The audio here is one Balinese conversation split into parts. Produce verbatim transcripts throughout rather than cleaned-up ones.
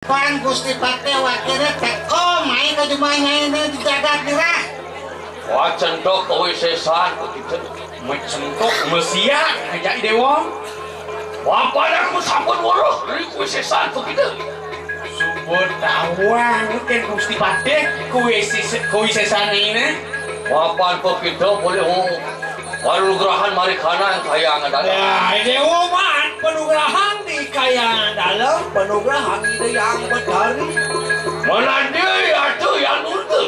Pan Gusti Patih wakilnya teko mai ke jumah nyai ini di jagat dirah. Wah, centok kawisésan begitu. Mencentok mesiak aja Déwa. Bapak aku sampun ngurus dari kawisésan begitu. Sumpun tawang mungkin Gusti Patih kawisés-, kawisésan ini. Bapak begitu boleh, oh. Panugrahan marikana yang kaya ngadala. Ya, Déwa man, panugrahan di kaya ngadala, panugrahan Ida Yang Betari. Menanti atu yang nurga.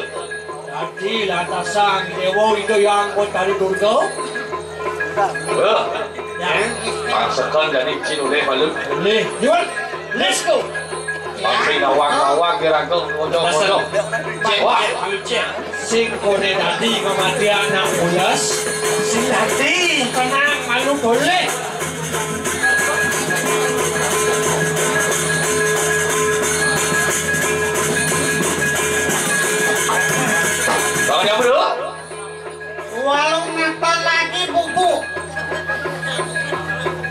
Dadi lantasan Déwa Ida Yang Betari Durga. Eh, Ya. Pangsekan jani cin ulih malu. Ulih. Yun. Let's go. Pasti nawang-nawang kira ke ngojok-ngojok. Cek, wah. Cek, cek. Sing koné dadi ngamati anak mulas. Sing dadi tenang malu boleh. Bang, siapa dulu? Walu nata lagi bubuk.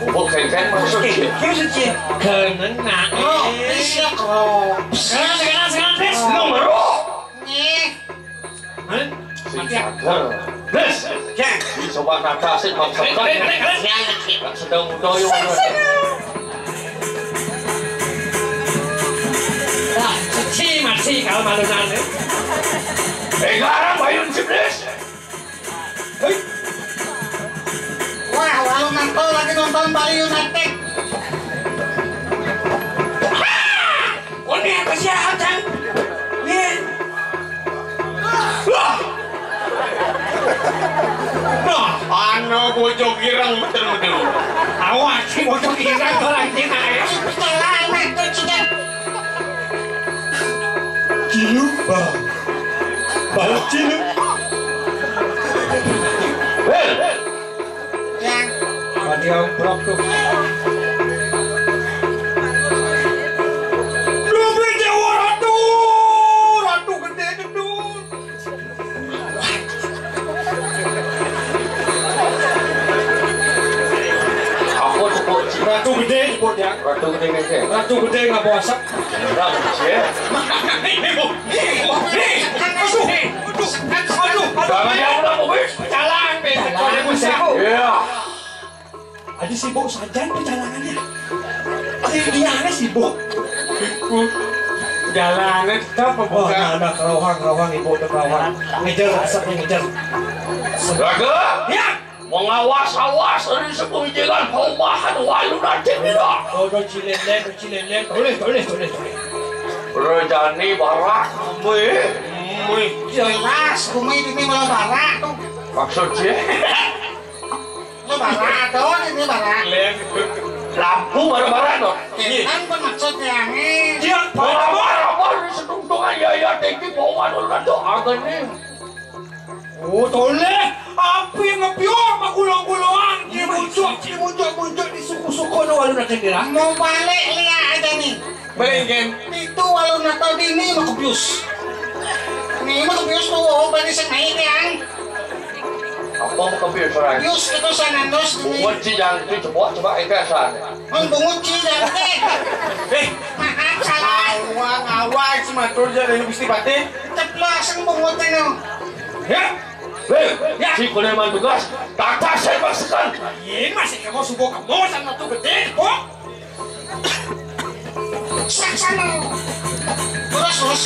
Bubuk kéngkén maksud. Kéngkén sih. Keneng nak. Oh, bisa kok. Sekarang, sekarang, sekarang, Des. Lu ngeruh. Nih. Hah? Sing sadar. Des. Kéng. Dicoba nata sih maksudnya. Kéng, kéng, kéng, kéng. Nak sedang muda yuk. Dah, suci masih kalau malunan, eh. Eh, garang bayun sih, Des. Hei. Wah, walu nonton lagi nonton Bali United. Ini apa sih, Cang? Nih. Wah. Nah, ana bocah girang betul-betul. Awas, si bocah girang tuh lagi naik. Salah, nah, tuh, cicak. Ciluk, Bang. Bang Ciluk. Hei. Ya. Tadi amprok tuh. Duh, Dewa Ratu. Ratu gedé gedut. Apa cepuk, Cik? Ratu gedé cepuk, ya. Ratu gedé gedé. Ratu gedé nggak bawa asap. Ratu, Cik. Nih, Bu. Nih, Bu. Nih. Aduh. Aduh. Aduh. Aduh. Jangan diambil, Bu. Jalan, Be. Jalan, Bu. Iya. Adi sibuk sajan perjalanannya. Ini dia aneh sibuk. Jalannya tetap. Oh, membuka. Nah, nah, kerohang, kerohang, ibu tuh kerohang. Ngejar, asapnya ngejar. Raga? Ya. Mengawas-awas dari sebuah jalan perubahan walu nanti tidak. Oh, do cilelen, do cilelen. Tulis, tulis, tulis, tulis. Rejani barak, mui. Mui. Jelas, bumi ini malah barak tuh. Maksudnya? Ini barak tuh, ini barak. Lampu barak-barak tuh. Kan pun maksudnya angin. Dia apa? Apa, apa, di sedungdungan ya, ya, tinggi bawah tuh, nanti angin nih. Oh, toleh. Api ngepior, magulung-gulungan. Di muncul, di muncul-muncul, di suku-suku, no, walu nak sendiri. Mau balik lihat aja nih. Balik, Gen. Itu walu nak tahu di ini mau kebius. Ini mau kebius tuh, oh, bani sing naik, Yang. Apa mau kebius, Ray? Bius itu sanandos ini. Bungut sih yang itu coba, coba itu asal. Mang bungut sih yang itu. Eh, maaf, salah. Awang, awang, si matur aja dari Gusti Patih. Ceplos yang bungut ini. Ya? Hei, ya. Si Kuleman tugas, tata saya paksakan. Iya, masih kamu subuh kamu sama tuh gedé, kok. Saksana. Terus, terus.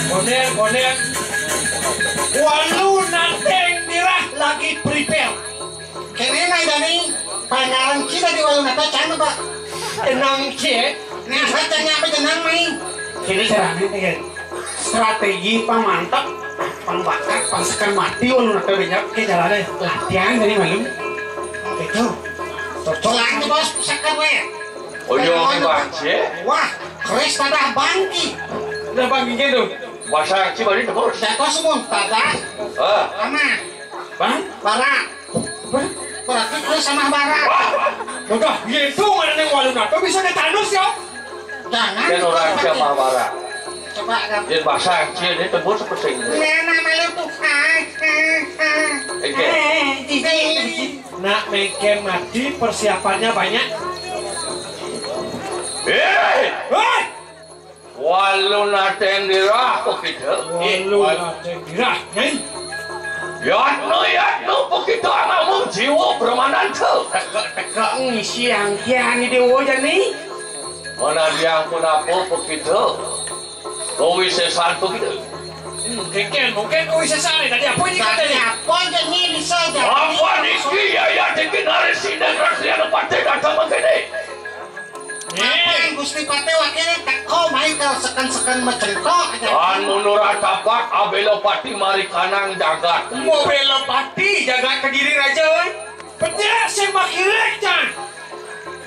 Konden, konden. Walu nanteng dirah lagi prepare. Kéné, Mai Dani, pangaran ci dadi walu nata can apa? Tenang, Ci. Nah, saya tanya apa jenang, Mai? Kéné carané, Gen. Strategi pang mantep, pang bakat, pang seker mati, walu nata banyak, ké carané latihan dari malam. Itu. Cocok. Lagi, Bos, seker wé. Oh, iya, Bang, Ci. Wah, keris tadah bangki. Udah bangki gitu. Bahasa Ci balik terus. Jatuh semua, tadah. Ah. Aman. Bang? Bara. Berarti kuwi sama bara. Wah, udah gitu mana nih walu nata bisa ditanus ya? Jangan. Kan orang siapa bara? Coba kan. Dia pasang, dia, dia tembus seperti ini. Ini nama lu tuh. Hai, hai. Nak mengken mati persiapannya banyak. Eh! Hei! Walu nateng dirah kok kita. Walu nateng dirah, Nyai. Yatno, yatno, kok kita ngomong jiwa permanan tu. Teka-teka ngisi angkian di dewa jani. Mana dia pun apa, kok kita? Kowe sesat kok kita. Hmm, keken, mungkin kowe sesat nih. Tadi apa ini katanya? Apa aja nih bisa jadi? Apa niki ya, ya, diki nari sindang rakyat patih datang begini. Apa yang Gusti Patih wakil teko mai ke seken-seken mecentok aja. Kan mundur atapak abelo pati mari kanang jagat. Mau belo pati jagat Kediri Raja, woi. Pecah sing makirik, Cang.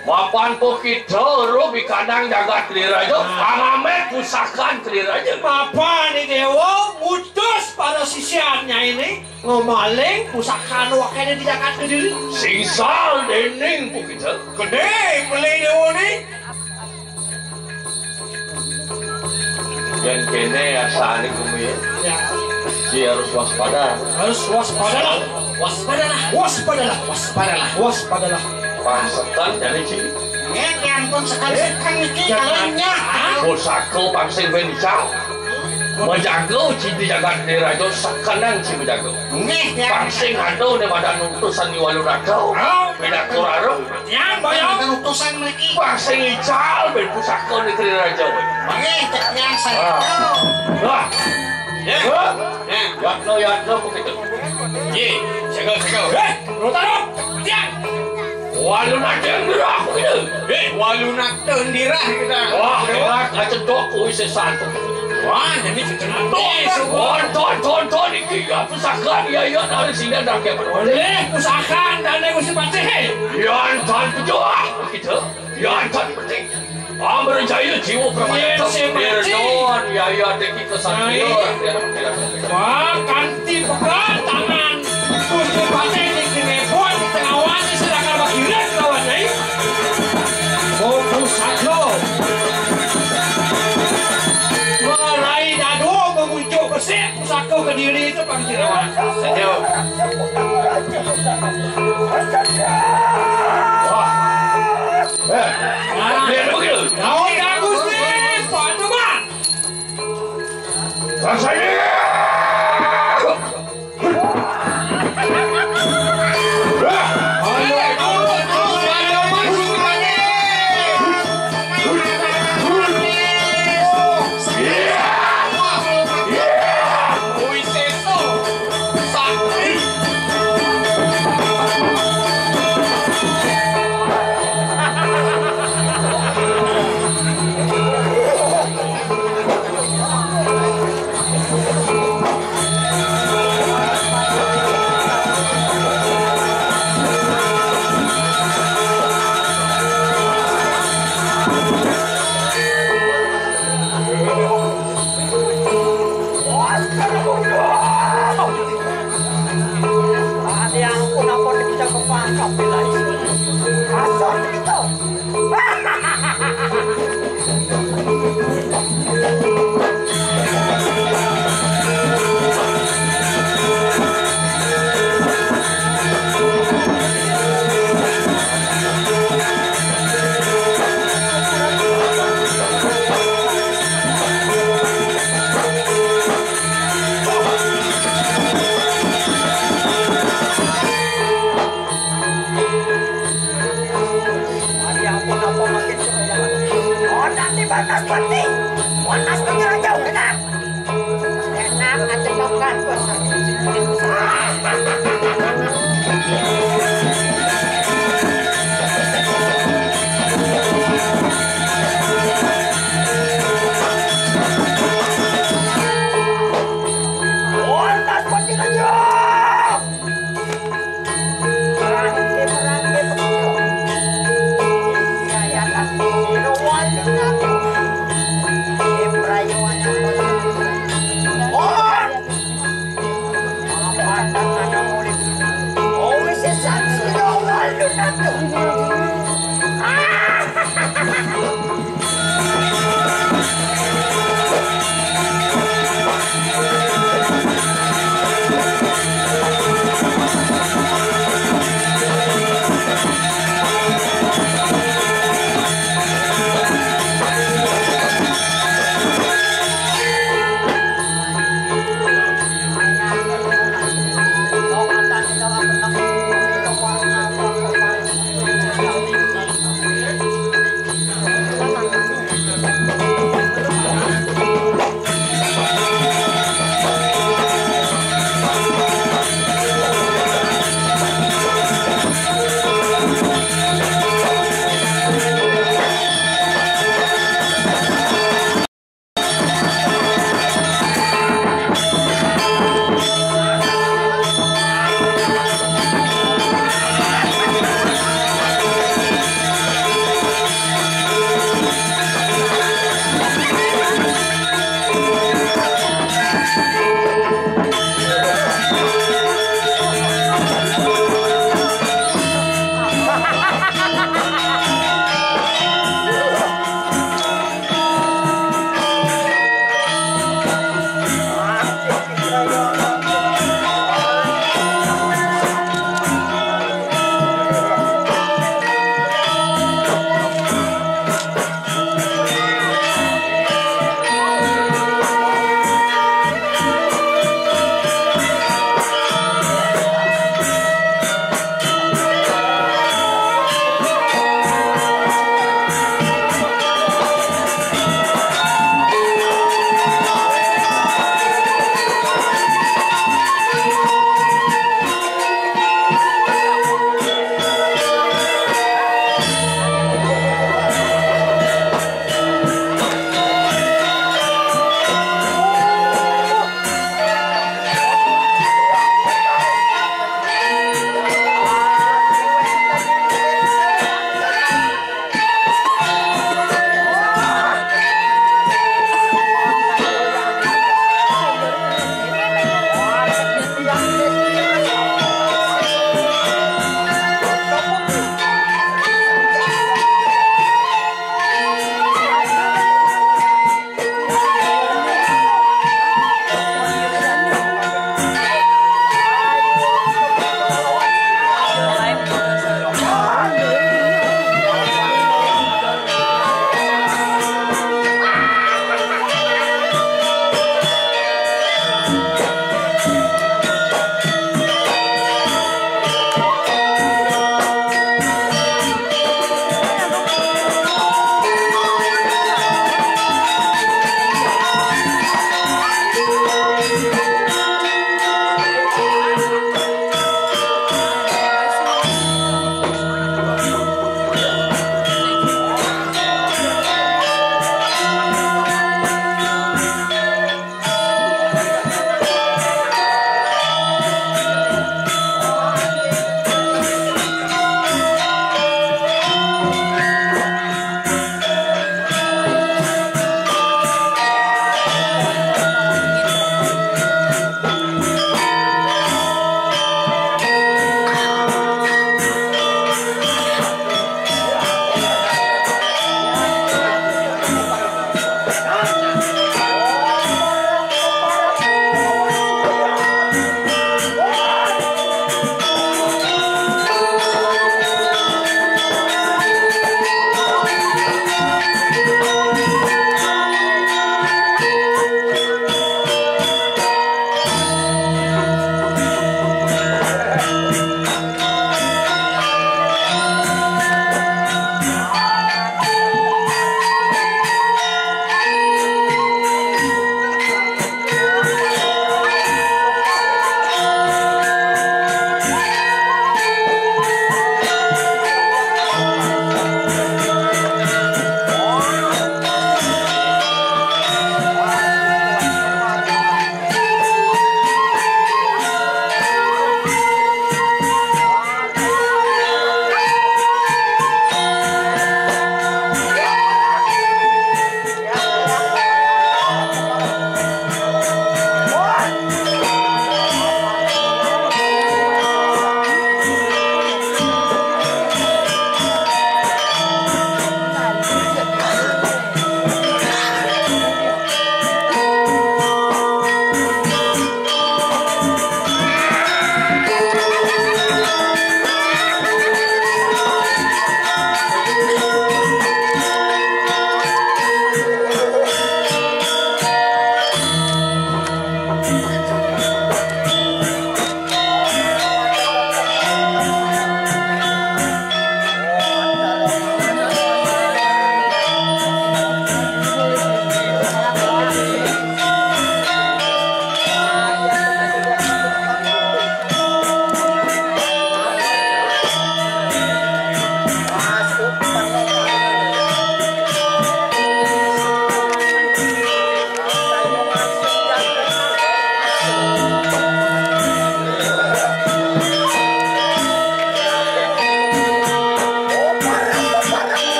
Mapan po kita ro bikanang jagat Kediri Raja, ah, angame pusakan Kediri Raja. Mapan ni dewa mutus para sisiannya ini. Ngomaling pusaka anu wakene di jagat Kediri. Singsal dening ku kita. Gede beli dewa ni. Yang kene asane kuwi. Ya. Si harus waspada. Harus waspadalah. Waspadalah. Waspadalah. Waspadalah. Waspadalah. Pangsetan jane, Ci. Nggih, ya ampun, sekan-sekan niki kalahnya. Pusaka pang sing ben ical. Menjaga, Ci, di jagat Kediri Raja, sekenang, Ci, menjaga. Nggih, ya. Pang sing ada ne badan utusan di Walu Ratu. Oh. Beda kurarung. Ya, bayang. Badan utusan niki. Pang sing ical, ben pusaka di Kediri Raja, weh. Nggih, cek yang saya. Ah. Wah. Ya. Hah? Ya. Yatno, yatno, begitu. Ye, jaga, jaga. Eh, Rotaro, tiang. Walu nateng dirah aku gitu. Eh, walu nateng dirah kita. Wah, hebat, kacedok kuwi sesat. Wah, jadi kacedok. Ton, ton, ton, ton, iki ya pusaka ya, ya, dari sini ada kayak apa? Oleh pusaka dan Gusti Patih. Ya, ton pejuang gitu. Ya, ton penting. Amrajaya jiwa permata. Yen sing mati. Pirdawan, ya, ya, deki kesatria. Nah, iya. Wah, kanthi pegat tangan. Gusti Patih niki nepon di tengah wani sedangkan wakilan lawan, Nyai. Fokus satu. Merai dado memuncuk besik pusaka Kediri itu pang jerawan. Setuju. Wah. Eh, biar begitu. Daun Agusti, Pak Tuban. Rasanya. Ada yang pun apa kita kepangkap bila itu. Asal kita. Hari ampun apa makin semua. Orang di batas mati. Panas tinggal jauh kena. Enak aja makan. Orang mati tinggal jauh.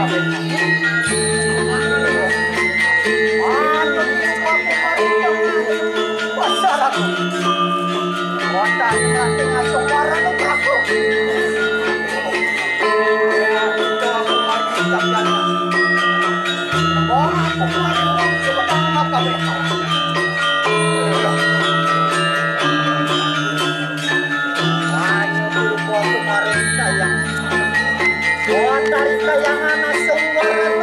Wah, dari kayangan semua orang.